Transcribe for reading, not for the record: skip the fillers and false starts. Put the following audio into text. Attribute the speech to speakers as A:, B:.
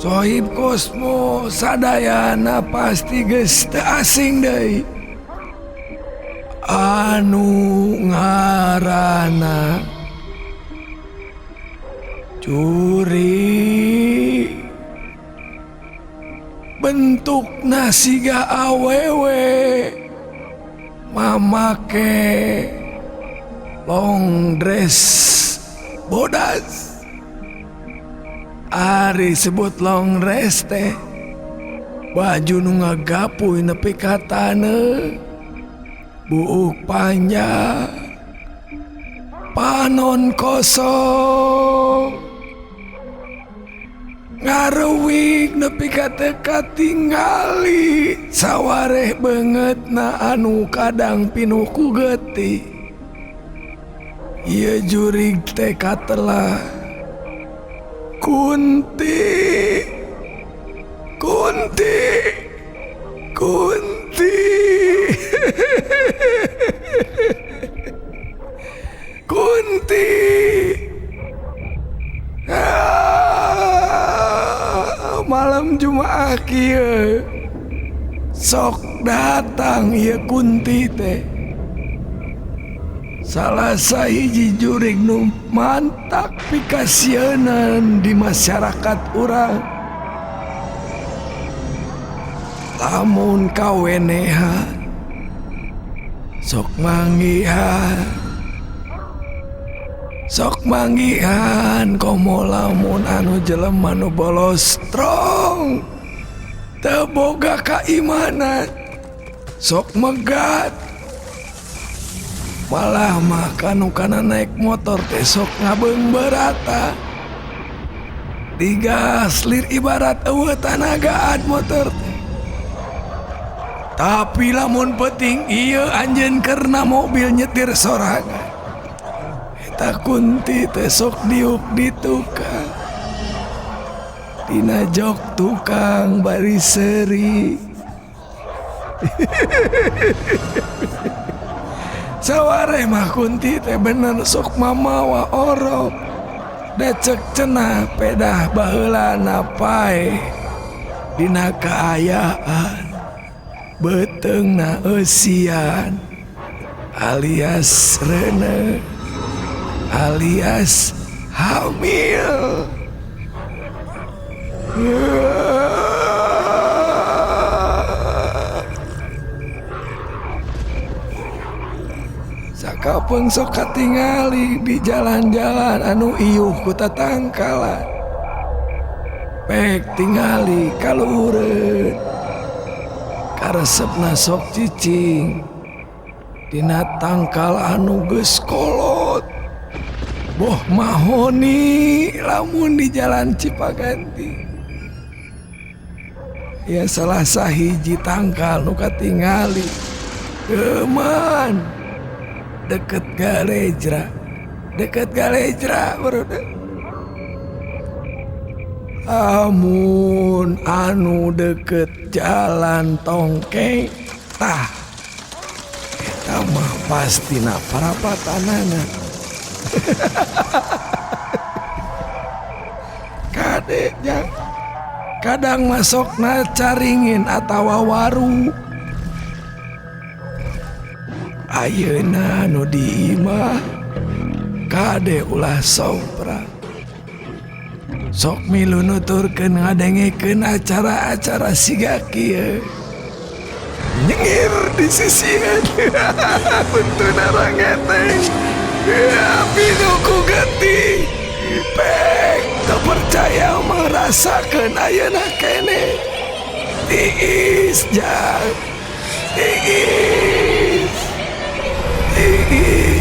A: Sohib Kosmo sadayana pasti geus teu asing deui anu ngaranna jurig bentukna siga awewe mamake long dress bodas. Ari sebut long dress teh baju nu ngagapuy nepi ka taneuh, buuk panjang, panon kosong, ngaruwig nepi ka teu katingali, sawareh beungeutna anu kadang pinuh ku getih. Ieu jurig teh katelah Kunti, Kunti, Kunti, Kunti. Ah, malam Jumaah kieu sok datang ieu Kunti teh. Salah sahiji jurig nu mantak pikasieunan di masyarakat urang. Lamun kawenehan sok manggihan, sok manggihan komo lamun anu jelema nu bolos strong teu boga kaimanan sok megat. Malah mah kanu kana naik motor teh sok ngabeungbeurata, digas lir ibarat eueuh tanagaan motor teh. Tapi lamun penting ieu anjeun karena mobil nyetir sorangan, eta Kunti teh sok diuk di tukang, dina jok tukang bari seuri. Sawareh mah Kunti teh bener sok mamawa orok, decek cenah pedah baheulana paeh dina kaayaan beuteungna eusian alias reuneuh alias hamil. Sakapeung sok katingali di jalan-jalan anu iuh ku tatangkalan, pek tingali kaluhureun, karesepna sok cicing dina tangkal anu geus kolot, boh mahoni lamun di jalan Cipaganti. Ya salah sahiji tangkal nu katingali geuman deket Galejra, deket Galejra barudak. Amun anu deket jalan Tongkeng tah eta mah pastina parapatanana. Kade jang kadang masokna caringin atawa waru. Ayeuna nu di imah kade ulah sompra, sok milu nuturkeun ngadengekeun acara-acara siga kieu, nyengir di sisieun buntuna rangeteng ya pinuh ku getih. Pek teu percaya merasakeun ayeuna keneh tiis jang tiis tiis.